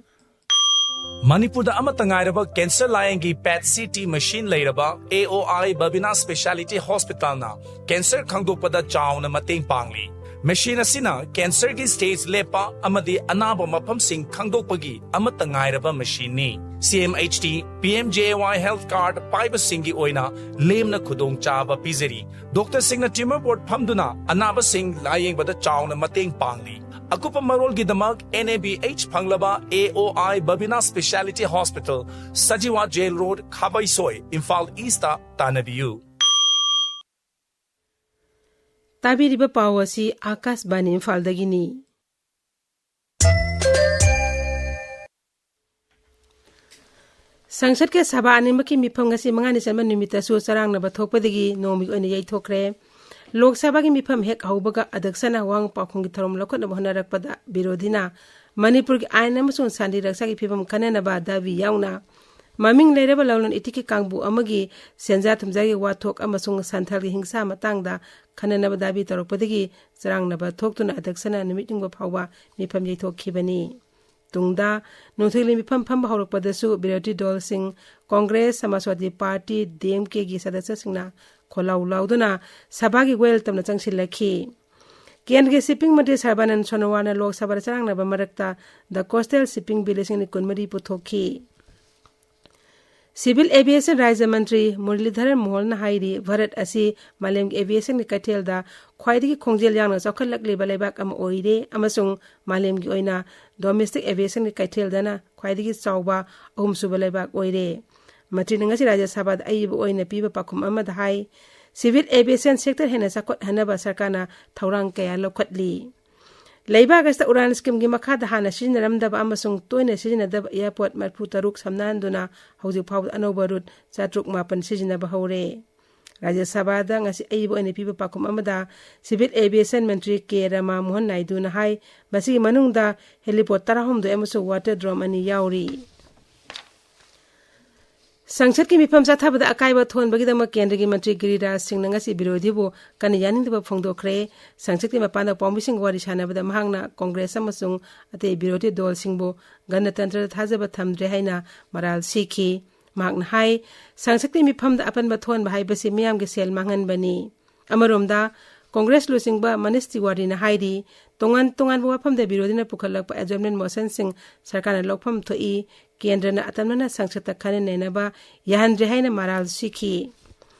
ꯃꯅꯤꯄꯨꯔꯗ ꯑꯃꯠꯇ ꯉꯥꯏꯔꯕ ꯀꯦꯟꯁꯔ ꯂꯥꯌꯦꯡꯒꯤ ꯄꯦꯠ ꯁꯤ ꯇꯤ ꯃꯦꯁꯤꯟ ꯂꯩꯔꯕ ꯑꯦ ꯑꯣ ꯑꯥꯏ ꯕꯕꯤꯅꯥ ꯁ꯭ꯄꯦꯁꯤꯌꯥꯂꯤꯇꯤ ꯍꯣꯁꯄꯤꯇꯥꯜꯅ ꯀꯦꯟꯁꯔ ꯈꯪꯗꯣꯛꯄꯗ ꯆꯥꯎꯅ ꯃꯇꯦꯡ ꯄꯥꯡꯂꯤ꯫ ꯃꯦꯁꯤꯟ ꯑꯁꯤꯅ ꯀꯦꯟꯁꯔꯒꯤ ꯁ꯭ꯇꯦꯖ ꯂꯦꯞꯄ ꯑꯃꯗꯤ ꯑꯅꯥꯕ ꯃꯐꯝꯁꯤꯡ ꯈꯪꯗꯣꯛꯄꯒꯤ ꯑꯃꯠꯇ ꯉꯥꯏꯔꯕ ꯃꯦꯁꯤꯟꯅꯤ꯫ C M H T, P M J A Y health card ꯄꯥꯏꯕꯁꯤꯡꯒꯤ ꯑꯣꯏꯅ ꯂꯦꯝꯅ ꯈꯨꯗꯣꯡꯆꯥꯕ ꯄꯤꯖꯔꯤ꯫ ꯗꯣꯛꯇꯔꯁꯤꯡꯅ ꯇ꯭ꯌꯨꯃꯔ ꯕꯣꯔꯗ ꯐꯝꯗꯨꯅ ꯑꯅꯥꯕꯁꯤꯡ ꯂꯥꯌꯦꯡꯕꯗ ꯆꯥꯎꯅ ꯃꯇꯦꯡ ꯄꯥꯡꯂꯤ꯫ ꯑꯀꯨꯞꯄ ꯃꯔꯣꯜꯒꯤꯗꯃꯛ ꯑꯦꯟ ꯑꯦ ꯕꯤ ꯑꯩꯆ ꯐꯪꯂꯕ ꯑꯦ ꯑꯣ ꯑꯥꯏ ꯕꯕꯤꯅꯥ speciality hospital, Sajiwa jail road, Khabeisoi, Imphal east ꯇꯥꯟꯅꯕꯤꯌꯨ꯫ ꯇꯥꯕꯤꯔꯤꯕ ꯄꯥꯎ ꯑꯁꯤ ꯑꯥꯀꯥꯁꯕꯥꯅꯤ ꯏꯝꯐꯥꯜꯗꯒꯤꯅꯤ꯫ ꯁꯪꯁꯠꯀꯤ ꯁꯚꯥ ꯑꯅꯤꯃꯛꯀꯤ ꯃꯤꯐꯝ ꯉꯁꯤ ꯃꯉꯥꯅꯤ ꯆꯟꯕ ꯅꯨꯃꯤꯠꯇꯁꯨ ꯆꯔꯥꯡꯅꯕ ꯊꯣꯛꯄꯗꯒꯤ ꯅꯣꯡꯃꯒꯤ ꯑꯣꯏꯅ ꯌꯩꯊꯣꯛꯈ꯭ꯔꯦ꯫ ꯂꯣꯛ ꯁꯚꯥꯒꯤ ꯃꯤꯐꯝ ꯍꯦꯛ ꯍꯧꯕꯒ ꯑꯗꯛꯁꯅ ꯋꯥꯍꯪ ꯄꯥꯎꯈꯨꯝꯒꯤ ꯊꯧꯔꯝ ꯂꯧꯈꯠꯅꯕ ꯍꯣꯠꯅꯔꯛꯄꯗ ꯕꯤꯔꯣꯙꯤꯅ ꯃꯅꯤꯄꯨꯔꯒꯤ ꯑꯥꯏꯟ ꯑꯃꯁꯨꯡ ꯁꯥꯟꯇꯤ ꯔꯛꯁꯥꯒꯤ ꯐꯤꯕꯝ ꯈꯟꯅꯅꯕ ꯗꯥꯕꯤ ꯌꯥꯎꯅ ꯃꯃꯤꯡ ꯂꯩꯔꯕ ꯂꯂꯣꯟ ꯏꯇꯤꯛꯀꯤ ꯀꯥꯡꯕꯨ ꯑꯃꯒꯤ ꯁꯦꯟꯖꯥ ꯊꯨꯝꯖꯥꯒꯤ ꯋꯥꯊꯣꯛ ꯑꯃꯁꯨꯡ ꯁꯟꯊꯜꯒꯤ ꯍꯤꯡꯁꯥ ꯃꯇꯥꯡꯗ ꯈꯟꯅꯅꯕ ꯗꯥꯕꯤ ꯇꯧꯔꯛꯄꯗꯒꯤ ꯆꯔꯥꯡꯅꯕ ꯊꯣꯛꯇꯨꯅ ꯑꯗ꯭ꯌꯛꯁꯅ ꯅꯨꯃꯤꯠ ꯌꯨꯡꯕ ꯐꯥꯎꯕ ꯃꯤꯐꯝ ꯌꯩꯊꯣꯛꯈꯤꯕꯅꯤ꯫ ꯇꯨꯡꯗ ꯅꯨꯡꯊꯤꯜꯒꯤ ꯃꯤꯐꯝ ꯐꯝꯕ ꯍꯧꯔꯛꯄꯗꯁꯨ ꯕꯤꯔꯣꯙꯤ ꯗꯣꯜꯁꯤꯡ, ꯀꯣꯡꯒ꯭ꯔꯦꯁ, ꯁꯃꯥꯖꯋꯥꯗꯤ ꯄꯥꯔꯇꯤ, ꯗꯤ ꯑꯦꯝ ꯀꯦꯒꯤ ꯁꯗꯁ꯭ꯌꯁꯤꯡꯅ ꯈꯣꯜꯂꯥꯎ ꯂꯥꯎꯗꯨꯅ ꯁꯚꯥꯒꯤ ꯋꯦꯜꯇꯝꯅ ꯆꯪꯁꯤꯜꯂꯛꯈꯤ꯫ ꯀꯦꯟꯗ꯭ꯔꯒꯤ ꯁꯤꯞꯄꯤꯡ ꯃꯟꯇ꯭ꯔꯤ ꯁꯔꯕꯥꯅꯟꯗ ꯁꯣꯅꯣꯋꯥꯜꯅ ꯂꯣꯛ ꯁꯚꯥꯗ ꯆꯔꯥꯡꯅꯕ ꯃꯔꯛꯇ ꯗ ꯀꯣꯁꯇꯦꯜ ꯁꯤꯞꯄꯤꯡ ꯕꯤꯜ ꯂꯤꯁꯤꯡ ꯑꯅꯤ ꯀꯨꯟꯃꯔꯤ ꯄꯨꯊꯣꯛꯈꯤ꯫ ꯁꯤꯚꯤꯜ ꯑꯦꯚꯤꯌꯦꯁꯟ ꯔꯥꯖ꯭ꯌ ꯃꯟꯇ꯭ꯔꯤ ꯃꯨꯔꯂꯤꯙꯔꯟ ꯃꯣꯍꯜꯅ ꯍꯥꯏꯔꯤ, ꯚꯥꯔꯠ ꯑꯁꯤ ꯃꯥꯂꯦꯝꯒꯤ ꯑꯦꯚꯤꯌꯦꯁꯟꯒꯤ ꯀꯩꯊꯦꯜꯗ ꯈ꯭ꯋꯥꯏꯗꯒꯤ ꯈꯣꯡꯖꯦꯜ ꯌꯥꯡꯅ ꯆꯥꯎꯈꯠꯂꯛꯂꯤꯕ ꯂꯩꯕꯥꯛ ꯑꯃ ꯑꯣꯏꯔꯦ ꯑꯃꯁꯨꯡ ꯃꯥꯂꯦꯝꯒꯤ ꯑꯣꯏꯅ ꯗꯣꯃꯦꯁꯇꯤꯛ ꯑꯦꯚꯤꯌꯦꯁꯟꯒꯤ ꯀꯩꯊꯦꯜꯗꯅ ꯈ꯭ꯋꯥꯏꯗꯒꯤ ꯆꯥꯎꯕ ꯑꯍꯨꯝꯁꯨꯕ ꯂꯩꯕꯥꯛ ꯑꯣꯏꯔꯦ꯫ ꯃꯟꯇ꯭ꯔꯤꯅ ꯉꯁꯤ ꯔꯥꯖ꯭ꯌ ꯁꯚꯥꯗ ꯑꯏꯕ ꯑꯣꯏꯅ ꯄꯤꯕ ꯄꯥꯎꯈꯨꯝ ꯑꯃꯗ ꯍꯥꯏ, ꯁꯤꯚꯤꯜ ꯑꯦꯚꯤꯌꯦꯁꯟ ꯁꯦꯛꯇꯔ ꯍꯦꯟꯅ ꯆꯥꯎꯈꯠꯍꯟꯅꯕ ꯁꯔꯀꯥꯔꯅ ꯊꯧꯔꯥꯡ ꯀꯌꯥ ꯂꯧꯈꯠꯂꯤ꯫ ꯂꯩꯕꯥꯛ ꯑꯁꯤꯗ ꯎꯔꯥꯟ ꯁ꯭ꯀꯤꯝꯒꯤ ꯃꯈꯥꯗ ꯍꯥꯟꯅ ꯁꯤꯖꯤꯟꯅꯔꯝꯗꯕ ꯑꯃꯁꯨꯡ ꯇꯣꯏꯅ ꯁꯤꯖꯤꯟꯅꯗꯕ ꯑꯦꯌꯥꯔꯄꯣꯔꯠ ꯃꯔꯤꯐꯨ ꯇꯔꯨꯛ ꯁꯝꯅꯍꯟꯗꯨꯅ ꯍꯧꯖꯤꯛ ꯐꯥꯎꯕꯗ ꯑꯅꯧꯕ ꯔꯨꯠ ꯆꯥꯇ꯭ꯔꯨꯛ ꯃꯥꯄꯟ ꯁꯤꯖꯤꯟꯅꯕ ꯍꯧꯔꯦ꯫ ꯔꯥꯖ꯭ꯌ ꯁꯚꯥꯗ ꯉꯁꯤ ꯑꯏꯕ ꯑꯣꯏꯅ ꯄꯤꯕ ꯄꯥꯎꯈꯨꯝ ꯑꯃꯗ ꯁꯤꯚꯤꯜ ꯑꯦꯚꯤꯌꯦꯁꯟ ꯃꯟꯇ꯭ꯔꯤ ꯀꯦ ꯔꯃꯥ ꯃꯣꯍꯟ ꯅꯥꯏꯗꯨꯅ ꯍꯥꯏ, ꯃꯁꯤꯒꯤ ꯃꯅꯨꯡꯗ ꯍꯦꯂꯤꯄꯣꯠ ꯇꯔꯥꯍꯨꯝꯗꯣꯏ ꯑꯃꯁꯨꯡ ꯋꯥꯇꯔ ꯗ꯭ꯔꯣꯝ ꯑꯅꯤ ꯌꯥꯎꯔꯤ꯫ ꯁꯪꯁꯠꯀꯤ ꯃꯤꯐꯝ ꯆꯠꯊꯕꯗ ꯑꯀꯥꯏꯕ ꯊꯣꯛꯍꯟꯕꯒꯤꯗꯃꯛ ꯀꯦꯟꯗ꯭ꯔꯒꯤ ꯃꯟꯇ꯭ꯔꯤ ꯒꯤꯔꯤꯔꯥꯖ ꯁꯤꯡꯅ ꯉꯁꯤ ꯕꯤꯔꯣꯙꯤꯕꯨ ꯀꯟꯅ ꯌꯥꯅꯤꯡꯗꯕ ꯐꯣꯡꯗꯣꯛꯈ꯭ꯔꯦ꯫ ꯁꯪꯁꯠꯀꯤ ꯃꯄꯥꯟꯗ ꯄꯥꯎꯃꯤꯁꯤꯡꯒ ꯋꯥꯔꯤ ꯁꯥꯟꯅꯕꯗ ꯃꯍꯥꯛꯅ ꯀꯣꯡꯒ꯭ꯔꯦꯁ ꯑꯃꯁꯨꯡ ꯑꯇꯩ ꯕꯤꯔꯣꯙꯤ ꯗꯣꯜꯁꯤꯡꯕꯨ ꯒꯅꯇꯟꯇ꯭ꯔꯗ ꯊꯥꯖꯕ ꯊꯝꯗ꯭ꯔꯦ ꯍꯥꯏꯅ ꯃꯔꯥꯜ ꯁꯤꯈꯤ꯫ ꯃꯍꯥꯛꯅ ꯍꯥꯏ, ꯁꯪꯁꯠꯀꯤ ꯃꯤꯐꯝꯗ ꯑꯄꯟꯕ ꯊꯣꯛꯍꯟꯕ ꯍꯥꯏꯕꯁꯤ ꯃꯤꯌꯥꯝꯒꯤ ꯁꯦꯜ ꯃꯥꯡꯍꯟꯕꯅꯤ꯫ ꯑꯃꯔꯣꯝꯗ ꯀꯣꯡꯒ꯭ꯔꯦꯁ ꯂꯨꯆꯤꯡꯕ ꯃꯅꯤꯁ ꯇꯤꯋꯥꯔꯤꯅ ꯍꯥꯏꯔꯤ, ꯇꯣꯉꯥꯟ ꯇꯣꯉꯥꯟꯕ ꯋꯥꯐꯝꯗ ꯕꯤꯔꯣꯙꯤꯅ ꯄꯨꯈꯠꯂꯛꯄ ꯑꯦꯖꯣꯔꯟꯃꯦꯟ ꯃꯣꯁꯟꯁꯤꯡ ꯁꯔꯀꯥꯔꯅ ꯂꯧꯐꯝ ꯊꯣꯛꯏ꯫ ꯀꯦꯟꯗ꯭ꯔꯅ ꯑꯇꯝꯅꯅ ꯁꯪꯁꯠꯇ ꯈꯟꯅ ꯅꯩꯅꯕ ꯌꯥꯍꯟꯗ꯭ꯔꯦ ꯍꯥꯏꯅ ꯃꯔꯥꯜ ꯁꯤꯈꯤ꯫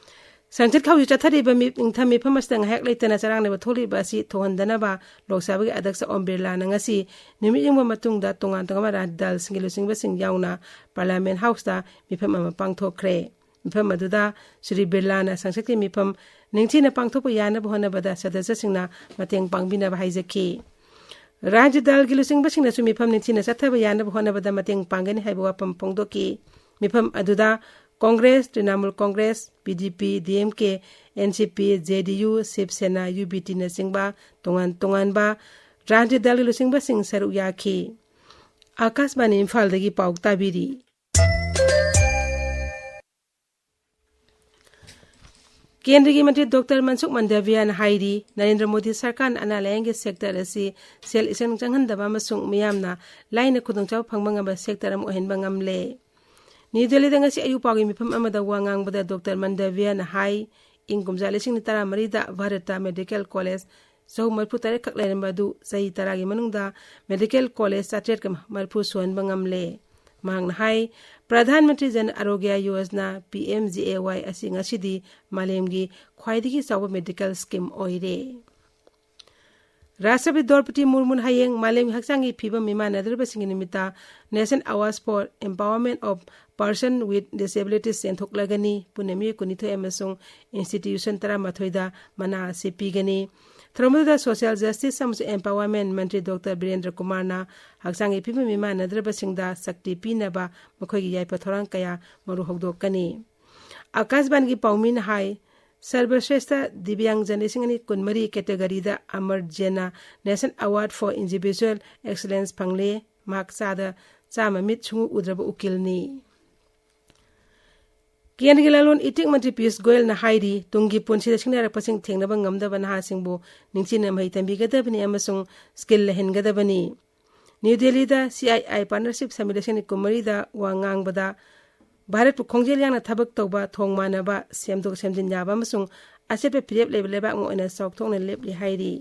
ꯁꯪꯁꯠ ꯍꯧꯖꯤꯛ ꯆꯠꯊꯔꯤꯕ ꯃꯤ-, ꯅꯤꯡꯊꯝ ꯃꯤꯐꯝ ꯑꯁꯤꯗ ꯉꯥꯏꯍꯥꯛ ꯂꯩꯇꯅ ꯆꯔꯥꯡꯅꯕ ꯊꯣꯛꯂꯤꯕ ꯑꯁꯤ ꯊꯣꯛꯍꯟꯗꯅꯕ ꯂꯣꯛ ꯁꯚꯥꯒꯤ ꯑꯗ꯭ꯌꯛꯁ ꯑꯣꯝ ꯕꯤꯔꯂꯥꯅ ꯉꯁꯤ ꯅꯨꯃꯤꯠ ꯌꯨꯡꯕ ꯃꯇꯨꯡꯗ ꯇꯣꯉꯥꯟ ꯇꯣꯉꯥꯟꯕ ꯔꯥꯖꯅꯤꯇꯤ ꯗꯜꯁꯤꯡꯒꯤ ꯂꯨꯆꯤꯡꯕꯁꯤꯡ ꯌꯥꯎꯅ ꯄꯥꯔꯂꯤꯌꯥꯃꯦꯟ ꯍꯥꯎꯁꯇ ꯃꯤꯐꯝ ꯑꯃ ꯄꯥꯡꯊꯣꯛꯈ꯭ꯔꯦ꯫ ꯃꯤꯐꯝ ꯑꯗꯨꯗ ꯁ꯭ꯔꯤ ꯕꯤꯔꯂꯥꯅ ꯁꯪꯁꯠꯀꯤ ꯃꯤꯐꯝ ꯅꯤꯡꯊꯤꯅ ꯄꯥꯡꯊꯣꯛꯄ ꯌꯥꯅꯕ ꯍꯣꯠꯅꯕꯗ ꯁꯗꯁ꯭ꯌꯁꯤꯡꯅ ꯃꯇꯦꯡ ꯄꯥꯡꯕꯤꯅꯕ ꯍꯥꯏꯖꯈꯤ꯫ ꯔꯥꯖ꯭ꯌ ꯗꯜꯒꯤ ꯂꯨꯆꯤꯡꯕꯁꯤꯡꯅꯁꯨ ꯃꯤꯐꯝ ꯅꯤꯡꯊꯤꯅ ꯆꯠꯊꯕ ꯌꯥꯅꯕ ꯍꯣꯠꯅꯕꯗ ꯃꯇꯦꯡ ꯄꯥꯡꯒꯅꯤ ꯍꯥꯏꯕ ꯋꯥꯐꯝ ꯐꯣꯡꯗꯣꯛꯈꯤ꯫ ꯃꯤꯐꯝ ꯑꯗꯨꯗ ꯀꯣꯡꯒ꯭ꯔꯦꯁ, ꯇ꯭ꯔꯤꯅꯥꯃꯨꯜ ꯀꯣꯡꯒ꯭ꯔꯦꯁ, ꯄꯤ ꯗꯤ ꯄꯤ, ꯗꯤ ꯑꯦꯝ ꯀꯦ, ꯑꯦꯟ ꯁꯤ ꯄꯤ, ꯖꯦ ꯗꯤ ꯌꯨ, ꯁꯤꯕ ꯁꯦꯅꯥ, ꯌꯨ ꯕꯤ ꯇꯤꯅꯆꯤꯡꯕ ꯇꯣꯉꯥꯟ ꯇꯣꯉꯥꯟꯕ ꯔꯥꯖ꯭ꯌ ꯗꯜꯒꯤ ꯂꯨꯆꯤꯡꯕꯁꯤꯡ ꯁꯔꯨꯛ ꯌꯥꯈꯤ꯫ ꯑꯥꯀꯥꯁꯕꯥꯅꯤ ꯏꯝꯐꯥꯜꯗꯒꯤ ꯄꯥꯎ ꯇꯥꯕꯤꯔꯤ꯫ ꯀꯦꯟꯗ꯭ꯔꯒꯤ ꯃꯟꯇ꯭ꯔꯤ ꯗꯣꯛꯇꯔ ꯃꯟꯁꯨꯈ ꯃꯟꯗꯥꯚꯤꯌꯥꯅ ꯍꯥꯏꯔꯤ, ꯅꯔꯦꯟꯗ꯭ꯔ ꯃꯣꯗꯤ ꯁꯔꯀꯥꯔꯅ ꯑꯅꯥ ꯂꯥꯌꯦꯡꯒꯤ ꯁꯦꯛꯇꯔ ꯑꯁꯤ ꯁꯦꯜ ꯏꯁꯪ ꯆꯪꯍꯟꯗꯕ ꯑꯃꯁꯨꯡ ꯃꯤꯌꯥꯝꯅ ꯂꯥꯏꯅ ꯈꯨꯗꯣꯡꯆꯥꯕ ꯐꯪꯕ ꯉꯝꯕ ꯁꯦꯛꯇꯔ ꯑꯃ ꯑꯣꯏꯍꯟꯕ ꯉꯝꯂꯦ꯫ ꯅ꯭ꯌꯨ ꯗꯦꯜꯂꯤꯗ ꯉꯁꯤ ꯑꯌꯨꯛ ꯄꯥꯎꯒꯤ ꯃꯤꯐꯝ ꯑꯃꯗ ꯋꯥ ꯉꯥꯡꯕꯗ ꯗꯣꯛꯇꯔ ꯃꯟꯗꯥꯚꯤꯌꯥꯅ ꯍꯥꯏ, ꯏꯪ ꯀꯨꯝꯖꯥ ꯂꯤꯁꯤꯡ ꯑꯅꯤ ꯇꯔꯥꯃꯔꯤꯗ ꯚꯥꯔꯠꯇ ꯃꯦꯗꯤꯀꯦꯜ ꯀꯣꯂꯦꯖ ꯆꯍꯨꯝ ꯃꯔꯤꯐꯨ ꯇꯔꯦꯠ ꯈꯛ ꯂꯩꯔꯝꯕ ꯑꯗꯨ ꯆꯍꯤ ꯇꯔꯥꯒꯤ ꯃꯅꯨꯡꯗ ꯃꯦꯗꯤꯀꯦꯜ ꯀꯣꯂꯦꯖ ꯆꯥꯇ꯭ꯔꯦꯠꯀ ꯃꯔꯤꯐꯨ ꯁꯨꯍꯟꯕ ꯉꯝꯂꯦ꯫ ꯃꯍꯥꯛꯅ ꯍꯥꯏ, Pradhan Mantri Jan Arogya Yojana, P M J A Y, ꯑꯁꯤ ꯉꯁꯤꯗꯤ ꯃꯥꯂꯦꯝꯒꯤ ꯈ꯭ꯋꯥꯏꯗꯒꯤ ꯆꯥꯎꯕ ꯃꯦꯗꯤꯀꯦꯜ ꯁ꯭ꯀꯤꯝ ꯑꯣꯏꯔꯦ꯫ ꯔꯥꯁꯇ꯭ꯔꯄꯇꯤ ꯗ꯭ꯔꯧꯄꯗꯤ ꯃꯨꯔꯃꯨꯅ ꯍꯌꯦꯡ ꯃꯥꯂꯦꯝꯒꯤ ꯍꯛꯆꯥꯡꯒꯤ ꯐꯤꯕꯝ ꯃꯤꯃꯥꯟꯅꯗ꯭ꯔꯕꯁꯤꯡꯒꯤ ꯅꯨꯃꯤꯠꯇ National Awards for Empowerment of Person with Disabilities ꯆꯦꯟꯊꯣꯛꯂꯒꯅꯤ꯫ ꯄꯨꯟꯅ ꯃꯤꯑꯣꯏ ꯀꯨꯟꯅꯤꯊꯣꯏ ꯑꯃꯁꯨꯡ institution ꯇꯔꯥꯃꯥꯊꯣꯏꯗ ꯃꯅꯥ ꯑꯁꯤ ꯄꯤꯒꯅꯤ꯫ ꯊꯧꯔꯝ ꯑꯗꯨꯗ social justice ꯑꯃꯁꯨꯡ empowerment ꯃꯟꯇ꯭ꯔꯤ ꯗꯣꯛꯇꯔ ꯕꯤꯔꯦꯟꯗ꯭ꯔ ꯀꯨꯃꯥꯔꯅ ꯍꯛꯆꯥꯡꯒꯤ ꯐꯤꯕꯝ ꯃꯤꯃꯥꯟꯅꯗ꯭ꯔꯕꯁꯤꯡꯗ ꯁꯛꯇꯤ ꯄꯤꯅꯕ ꯃꯈꯣꯏꯒꯤ ꯌꯥꯏꯐ ꯊꯧꯔꯥꯡ ꯀꯌꯥ ꯃꯔꯨ ꯍꯧꯗꯣꯛꯀꯅꯤ꯫ ꯑꯀꯥꯁꯕꯥꯅꯤꯒꯤ ꯄꯥꯎꯃꯤꯅ ꯍꯥꯏ, ꯁꯔꯕꯁ꯭ꯔꯦꯁꯊ ꯗꯤꯕ꯭ꯌꯥꯡꯖꯟ ꯂꯤꯁꯤꯡ ꯑꯅꯤ ꯀꯨꯟꯃꯔꯤ categoryꯗ ꯑꯃꯔ ꯖꯦꯟꯅ National Award for Individual Excellence ꯐꯪꯂꯦ꯫ ꯃꯍꯥꯛ ꯆꯥꯗ ꯆꯥꯝꯃ ꯃꯤꯠ ꯁꯨꯡꯎ ꯎꯗ꯭ꯔꯕ ꯎꯀꯤꯜꯅꯤ꯫ ꯀꯦꯟꯗ꯭ꯔꯒꯤ ꯂꯂꯣꯟ ꯏꯇꯤꯛ ꯃꯟꯇ꯭ꯔꯤ ꯄꯤꯌꯨꯁ ꯒꯣꯌꯜꯅ ꯍꯥꯏꯔꯤ, ꯇꯨꯡꯒꯤ ꯄꯨꯟꯁꯤꯗ ꯁꯤꯡꯅꯔꯛꯄꯁꯤꯡ ꯊꯦꯡꯅꯕ ꯉꯝꯗꯕ ꯅꯍꯥꯁꯤꯡꯕꯨ ꯅꯤꯡꯊꯤꯅ ꯃꯍꯩ ꯇꯝꯕꯤꯒꯗꯕꯅꯤ ꯑꯃꯁꯨꯡ skill ꯂꯩꯍꯟꯒꯗꯕꯅꯤ꯫ ꯅ꯭ꯌꯨ ꯗꯦꯜꯂꯤꯗ C I I Partnership Summit ꯂꯤꯁꯤꯡ ꯑꯅꯤ ꯀꯨꯟꯃꯔꯤꯗ ꯋꯥ ꯉꯥꯡꯕꯗ ꯚꯥꯔꯠꯄꯨ ꯈꯣꯡꯖꯦꯜ ꯌꯥꯡꯅ ꯊꯕꯛ ꯇꯧꯕ, ꯊꯣꯡ ꯃꯥꯟꯅꯕ, ꯁꯦꯝꯗꯣꯛ ꯁꯦꯝꯖꯤꯟ ꯌꯥꯕ ꯑꯃꯁꯨꯡ ꯑꯆꯦꯠꯄ ꯐꯤꯔꯦꯞ ꯂꯩꯕ ꯂꯩꯕꯥꯛ ꯑꯃ ꯑꯣꯏꯅ ꯆꯥꯎꯊꯣꯛꯅ ꯂꯦꯞꯂꯤ ꯍꯥꯏꯔꯤ꯫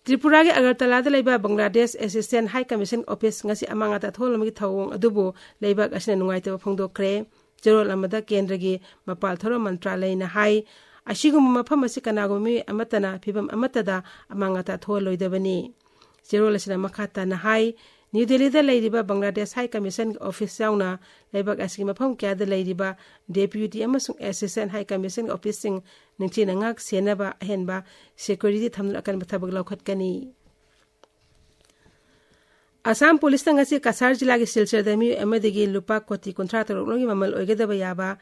ꯇ꯭ꯔꯤꯄꯨꯔꯥꯒꯤ ꯑꯒꯔꯇꯂꯥꯗ ꯂꯩꯕ Bangladesh Assistant High Commission Office ꯉꯁꯤ ꯑꯃꯥꯡ ꯑꯇꯥ ꯊꯣꯛꯍꯜꯂꯝꯕꯒꯤ ꯊꯧꯑꯣꯡ ꯑꯗꯨꯕꯨ ꯂꯩꯕꯥꯛ ꯑꯁꯤꯅ ꯅꯨꯡꯉꯥꯏꯇꯕ ꯐꯣꯡꯗꯣꯛꯈ꯭ꯔꯦ꯫ ꯆꯦꯔꯣꯜ ꯑꯃꯗ ꯀꯦꯟꯗ꯭ꯔꯒꯤ ꯃꯄꯥꯜ ꯊꯧꯔꯝ ꯃꯟꯇ꯭ꯔꯥꯂꯌꯅ ꯍꯥꯏ, ꯑꯁꯤꯒꯨꯝꯕ ꯃꯐꯝ ꯑꯁꯤ ꯀꯅꯥꯒꯨꯝꯕ ꯃꯤꯑꯣꯏ ꯑꯃꯠꯇꯅ ꯐꯤꯚꯝ ꯑꯃꯠꯇꯗ ꯑꯃꯥꯡ ꯑꯇꯥ ꯊꯣꯛꯍꯜꯂꯣꯏꯗꯕꯅꯤ꯫ ꯆꯦꯔꯣꯜ ꯑꯁꯤꯅ ꯃꯈꯥ ꯇꯥꯅ ꯍꯥꯏ, ꯅ꯭ꯌꯨ ꯗꯦꯜꯂꯤꯗ ꯂꯩꯔꯤꯕ ꯕꯪꯒ꯭ꯂꯥꯗꯦꯁ High Commissionꯒꯤ office ꯌꯥꯎꯅ ꯂꯩꯕꯥꯛ ꯑꯁꯤꯒꯤ ꯃꯐꯝ ꯀꯌꯥꯗ ꯂꯩꯔꯤꯕ Deputy ꯑꯃꯁꯨꯡ Assistant High Commissionꯒꯤ officeꯁꯤꯡ ꯅꯤꯡꯊꯤꯅ ꯉꯥꯛ ꯁꯦꯟꯅꯕ ꯑꯍꯦꯟꯕ security ꯊꯝꯗꯨꯅ ꯑꯀꯟꯕ ꯊꯕꯛ ꯂꯧꯈꯠꯀꯅꯤ꯫ ꯑꯁꯥꯝ ꯄꯨꯂꯤꯁꯅ ꯉꯁꯤ ꯀꯁꯥꯔ ꯖꯤꯂꯥꯒꯤ ꯁꯤꯜꯆꯔꯗ ꯃꯤꯑꯣꯏ ꯑꯃꯗꯒꯤ ꯂꯨꯄꯥ ꯀꯣꯇꯤ ꯀꯨꯟꯊ꯭ꯔꯥ ꯇꯔꯨꯛ ꯂꯣꯝꯒꯤ ꯃꯃꯜ ꯑꯣꯏꯒꯗꯕ ꯌꯥꯕ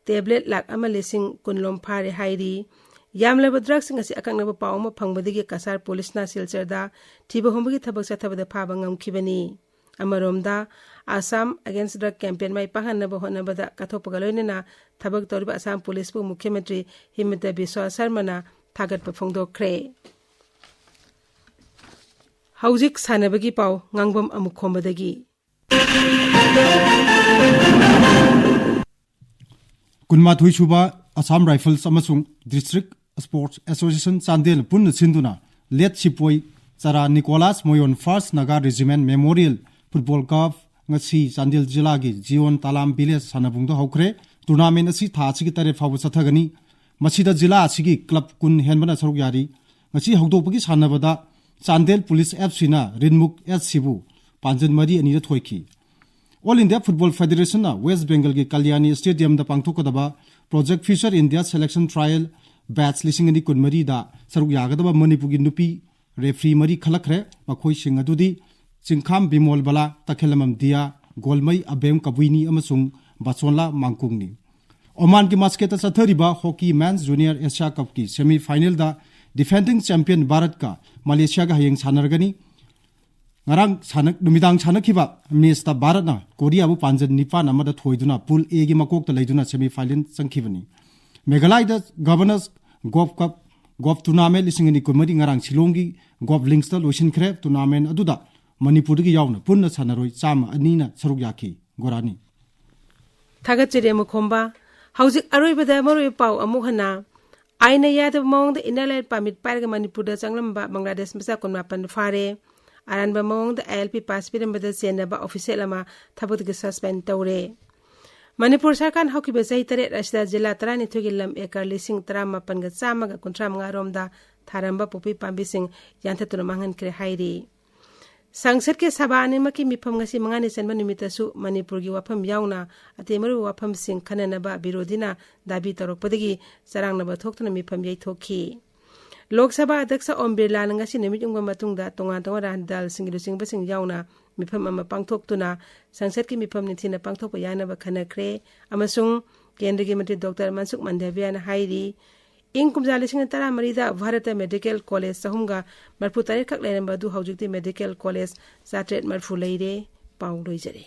tablet ꯂꯥꯈ ꯑꯃ ꯂꯤꯁꯤꯡ ꯀꯨꯟ ꯂꯣꯝ ꯐꯥꯔꯦ ꯍꯥꯏꯔꯤ꯫ ꯌꯥꯝꯂꯕ drugꯁꯤꯡ ꯑꯁꯤ ꯑꯀꯛꯅꯕ ꯄꯥꯎ ꯑꯃ ꯐꯪꯕꯗꯒꯤ ꯀꯁꯥꯔ ꯄꯨꯂꯤꯁꯅ ꯁꯤꯜꯆꯔꯗ ꯊꯤꯕ ꯍꯨꯝꯕꯒꯤ ꯊꯕꯛ ꯆꯠꯊꯕꯗ ꯐꯥꯕ ꯉꯝꯈꯤꯕꯅꯤ꯫ ꯑꯃꯔꯣꯝꯗ, ꯑꯁꯥꯝ ꯑꯦꯒꯦꯟꯁ ꯗ꯭ꯔꯒ ꯀꯦꯝꯄꯦꯟ ꯃꯥꯏ ꯄꯥꯛꯍꯟꯅꯕ ꯍꯣꯠꯅꯕꯗ ꯀꯠꯊꯣꯛꯄꯒ ꯂꯣꯏꯅꯅ ꯊꯕꯛ ꯇꯧꯔꯤꯕ ꯑꯁꯥꯝ ꯄꯨꯂꯤꯁꯄꯨ ꯃꯨꯈ꯭ꯌ ꯃꯟꯇ꯭ꯔꯤ ꯍꯤꯃꯟꯇ ꯕꯤꯁ꯭ꯋꯥ ꯁꯔꯃꯅ ꯊꯥꯒꯠꯄ ꯐꯣꯡꯗꯣꯛꯈ꯭ꯔꯦ꯫ ꯍꯧꯖꯤꯛ ꯁꯥꯟꯅꯕꯒꯤ ꯄꯥꯎ ꯉꯥꯡꯕꯝ ꯑꯃꯨꯛ ꯈꯣꯝꯕꯗꯒꯤ꯫ ꯀꯨꯟꯃꯥꯊꯣꯏ ꯁꯨꯕ ꯑꯁꯥꯝ ꯔꯥꯏꯐꯜꯁ ꯑꯃꯁꯨꯡ ꯗꯤꯁꯇ꯭ꯔꯤꯛ ꯁ꯭ꯄꯣꯔꯠꯁ ꯑꯦꯁꯣꯁꯤꯌꯦꯁꯟ ꯆꯥꯟꯗꯦꯜ ꯄꯨꯟꯅ ꯁꯤꯟꯗꯨꯅ late sepoy Chara Nicholas Moyon ꯐꯥꯔꯁ Naga regiment memorial football cup ꯉꯁꯤ ꯆꯥꯟꯗꯦꯜ ꯖꯤꯂꯥꯒꯤ ꯖꯤꯌꯣꯟ ꯇꯥꯂꯥꯝ ꯚꯤꯂꯦꯖ ꯁꯥꯟꯅꯕꯨꯡꯗ ꯍꯧꯈ꯭ꯔꯦ꯫ ꯇꯨꯔꯅꯥꯃꯦꯟ ꯑꯁꯤ ꯊꯥ ꯑꯁꯤꯒꯤ ꯇꯔꯦꯠ ꯐꯥꯎꯕ ꯆꯠꯊꯒꯅꯤ꯫ ꯃꯁꯤꯗ ꯖꯤꯂꯥ ꯑꯁꯤꯒꯤ ꯀ꯭ꯂꯕ ꯀꯨꯟ ꯍꯦꯟꯕꯅ ꯁꯔꯨꯛ ꯌꯥꯔꯤ꯫ ꯉꯁꯤ ꯍꯧꯗꯣꯛꯄꯒꯤ ꯁꯥꯟꯅꯕꯗ ꯆꯥꯟꯗꯦꯜ ꯄꯨꯂꯤꯁ ꯑꯦꯐ ꯁꯤꯅ ꯔꯤꯟꯃꯨꯛ ꯑꯦꯁ ꯁꯤꯕꯨ ꯄꯥꯟꯖꯟ ꯃꯔꯤ ꯑꯅꯤꯗ ꯊꯣꯏꯈꯤ꯫ ꯑꯣꯜ ꯏꯟꯗꯤꯌꯥ ꯐꯨꯠꯕꯣꯜ ꯐꯦꯗꯦꯔꯦꯁꯟꯅ ꯋꯦꯁ ꯕꯦꯡꯒꯜꯒꯤ ꯀꯂꯤꯌꯥꯅꯤ ꯁ꯭ꯇꯦꯗꯤꯌꯝꯗ ꯄꯥꯡꯊꯣꯛꯀꯗꯕ project future India selection trial batch ꯂꯤꯁꯤꯡ ꯑꯅꯤ ꯀꯨꯟꯃꯔꯤꯗ ꯁꯔꯨꯛ ꯌꯥꯒꯗꯕ ꯃꯅꯤꯄꯨꯔꯒꯤ ꯅꯨꯄꯤ ꯔꯦꯐ꯭ꯔꯤ ꯃꯔꯤ ꯈꯜꯂꯛꯈ꯭ꯔꯦ꯫ ꯃꯈꯣꯏꯁꯤꯡ ꯑꯗꯨꯗꯤ ꯆꯤꯡꯈꯥꯝ ꯕꯤꯃꯣꯜ ꯕꯂꯥ, ꯇꯈꯦꯂꯝꯕꯝ ꯗꯤꯌꯥ, ꯒꯣꯜꯃꯩ ꯑꯕꯦꯝ ꯀꯕꯨꯏꯅꯤ ꯑꯃꯁꯨꯡ ꯕꯥꯆꯣꯟꯂꯥ ꯃꯥꯡꯀꯨꯡꯅꯤ꯫ ꯑꯣꯃꯥꯟꯒꯤ ꯃꯁꯀꯦꯠꯇ ꯆꯠꯊꯔꯤꯕ ꯍꯣꯀꯤ ꯃꯦꯟꯁ ꯖꯨꯅꯤꯌꯔ ꯑꯦꯁꯤꯌꯥ ꯀꯞꯀꯤ ꯁꯦꯃꯤ ꯐꯥꯏꯅꯦꯜꯗ ꯗꯤꯐꯦꯟꯗꯤꯡ ꯆꯦꯝꯄꯤꯌꯟ ꯚꯥꯔꯠꯀ ꯃꯂꯦꯁꯤꯌꯥꯒ ꯍꯌꯦꯡ ꯁꯥꯟꯅꯔꯒꯅꯤ꯫ ꯉꯔꯥꯡ ꯁꯥꯟꯅ-, ꯅꯨꯃꯤꯗꯥꯡ ꯁꯥꯟꯅꯈꯤꯕ ꯃꯦꯆꯇ ꯚꯥꯔꯠꯅ ꯀꯣꯔꯤꯌꯥꯕꯨ ꯄꯥꯟꯖꯟ ꯅꯤꯄꯥꯟ ꯑꯃꯗ ꯊꯣꯏꯗꯨꯅ ꯄꯨꯜ ꯑꯦꯒꯤ ꯃꯀꯣꯛꯇ ꯂꯩꯗꯨꯅ ꯁꯦꯃꯤ ꯐꯥꯏꯅꯦꯜ ꯆꯪꯈꯤꯕꯅꯤ꯫ ꯃꯦꯘꯥꯂꯌꯗ ꯒꯚꯔꯅꯔꯁ ꯒꯣꯜꯐ ꯀꯞ, ꯒꯣꯜꯐ ꯇꯨꯔꯅꯥꯃꯦꯟ ꯂꯤꯁꯤꯡ ꯑꯅꯤ ꯀꯨꯟꯃꯔꯤ ꯉꯔꯥꯡ ꯁꯤꯂꯣꯡꯒꯤ ꯒꯣꯜꯐ ꯂꯤꯡꯁꯇ ꯂꯣꯏꯁꯤꯟꯈ꯭ꯔꯦ꯫ ꯇꯨꯔꯅꯥꯃꯦꯟ ꯑꯗꯨꯗ ꯃꯅꯤꯄꯨꯔꯗꯒꯤ ꯌꯥꯎꯅ ꯄꯨꯟꯅ ꯁꯥꯟꯅꯔꯣꯏ ꯆꯥꯝꯃ ꯑꯅꯤꯅ ꯁꯔꯨꯛ ꯌꯥꯈꯤ꯫ ꯒꯣꯔꯥꯅꯤ꯫ ꯊꯥꯒꯠꯆꯔꯤ ꯑꯃꯨꯈꯣꯝꯕ꯫ ꯍꯧꯖꯤꯛ ꯑꯔꯣꯏꯕꯗ ꯃꯔꯨꯑꯣꯏꯕ ꯄꯥꯎ ꯑꯃꯨꯛ ꯍꯟꯅ꯫ ꯑꯥꯏꯟꯅ ꯌꯥꯗꯕ ꯃꯑꯣꯡꯗ ꯏꯟꯅꯔ ꯂꯥꯏꯟ ꯄꯥꯔꯃꯤꯠ ꯄꯥꯏꯔꯒ ꯃꯅꯤꯄꯨꯔꯗ ꯆꯪꯂꯝꯕ ꯕꯪꯒ꯭ꯂꯥꯗꯦꯁ ꯃꯆꯥ ꯀꯨꯟꯃꯥꯄꯟ ꯐꯥꯔꯦ꯫ ꯑꯔꯥꯟꯕ ꯃꯑꯣꯡꯗ ꯑꯥꯏ ꯑꯦꯜ ꯄꯤ ꯄꯥꯁ ꯄꯤꯔꯝꯕꯗ ꯆꯦꯟꯅꯕ ꯑꯣꯐꯤꯁꯦꯜ ꯑꯃ ꯊꯕꯛꯇꯒꯤ ꯁꯁꯄꯦꯟ ꯇꯧꯔꯦ꯫ ꯃꯅꯤꯄꯨꯔ ꯁꯔꯀꯥꯔꯅ ꯍꯧꯈꯤꯕ ꯆꯍꯤ ꯇꯔꯦꯠ ꯑꯁꯤꯗ ꯖꯤꯂꯥ ꯇꯔꯥꯅꯤꯊꯣꯏꯒꯤ ꯂꯝ ꯑꯦꯀꯔ ꯂꯤꯁꯤꯡ ꯇꯔꯥꯃꯥꯄꯟꯒ ꯆꯥꯝꯃꯒ ꯀꯨꯟꯊ꯭ꯔꯥ ꯃꯉꯥ ꯔꯣꯝꯗ ꯊꯥꯔꯝꯕ ꯄꯣꯄꯤ ꯄꯥꯝꯕꯤꯁꯤꯡ ꯌꯥꯟꯊꯠꯇꯨꯅ ꯃꯥꯡꯍꯟꯈ꯭ꯔꯦ ꯍꯥꯏꯔꯤ꯫ ꯁꯪꯁꯠꯀꯤ ꯁꯚꯥ ꯑꯅꯤꯃꯛꯀꯤ ꯃꯤꯐꯝ ꯉꯁꯤ ꯃꯉꯥꯅꯤ ꯆꯟꯕ ꯅꯨꯃꯤꯠꯇꯁꯨ ꯃꯅꯤꯄꯨꯔꯒꯤ ꯋꯥꯐꯝ ꯌꯥꯎꯅ ꯑꯇꯩ ꯃꯔꯨ ꯋꯥꯐꯝꯁꯤꯡ ꯈꯟꯅꯅꯕ ꯕꯤꯔꯣꯙꯤꯅ ꯗꯥꯕꯤ ꯇꯧꯔꯛꯄꯗꯒꯤ ꯆꯔꯥꯡꯅꯕ ꯊꯣꯛꯇꯨꯅ ꯃꯤꯐꯝ ꯌꯩꯊꯣꯛꯈꯤ꯫ ꯂꯣꯛ ꯁꯚꯥ ꯑꯗ꯭ꯌꯛꯁ ꯑꯣꯝ ꯕꯤꯔꯂꯥꯅ ꯉꯁꯤ ꯅꯨꯃꯤꯠ ꯌꯨꯡꯕ ꯃꯇꯨꯡꯗ ꯇꯣꯉꯥꯟ ꯇꯣꯉꯥꯟꯕ ꯔꯥꯖꯅꯤꯇꯤ ꯗꯜꯁꯤꯡꯒꯤ ꯂꯨꯆꯤꯡꯕꯁꯤꯡ ꯌꯥꯎꯅ ꯃꯤꯐꯝ ꯑꯃ ꯄꯥꯡꯊꯣꯛꯇꯨꯅ ꯁꯪꯁꯠꯀꯤ ꯃꯤꯐꯝ ꯅꯤꯡꯊꯤꯅ ꯄꯥꯡꯊꯣꯛꯄ ꯌꯥꯅꯕ ꯈꯟꯅꯈ꯭ꯔꯦ ꯑꯃꯁꯨꯡ ꯀꯦꯟꯗ꯭ꯔꯒꯤ ꯃꯟꯇ꯭ꯔꯤ ꯗꯣꯛꯇꯔ ꯃꯟꯁꯨꯈ ꯃꯥꯟꯗꯚꯤꯌꯥꯅ ꯍꯥꯏꯔꯤ, ꯏꯪ ꯀꯨꯝꯖꯥ ꯂꯤꯁꯤꯡ ꯑꯅꯤ ꯇꯔꯥꯃꯔꯤꯗ ꯚꯥꯔꯠꯇ ꯃꯦꯗꯤꯀꯦꯜ ꯀꯣꯂꯦꯖ ꯆꯍꯨꯝꯒ ꯃꯔꯤꯐꯨ ꯇꯔꯦꯠ ꯈꯛ ꯂꯩꯔꯝꯕ ꯑꯗꯨ ꯍꯧꯖꯤꯛꯇꯤ ꯃꯦꯗꯤꯀꯦꯜ ꯀꯣꯂꯦꯖ ꯆꯥꯇ꯭ꯔꯦꯠ ꯃꯔꯤꯐꯨ ꯂꯩꯔꯦ꯫ ꯄꯥꯎ ꯂꯣꯏꯖꯔꯦ꯫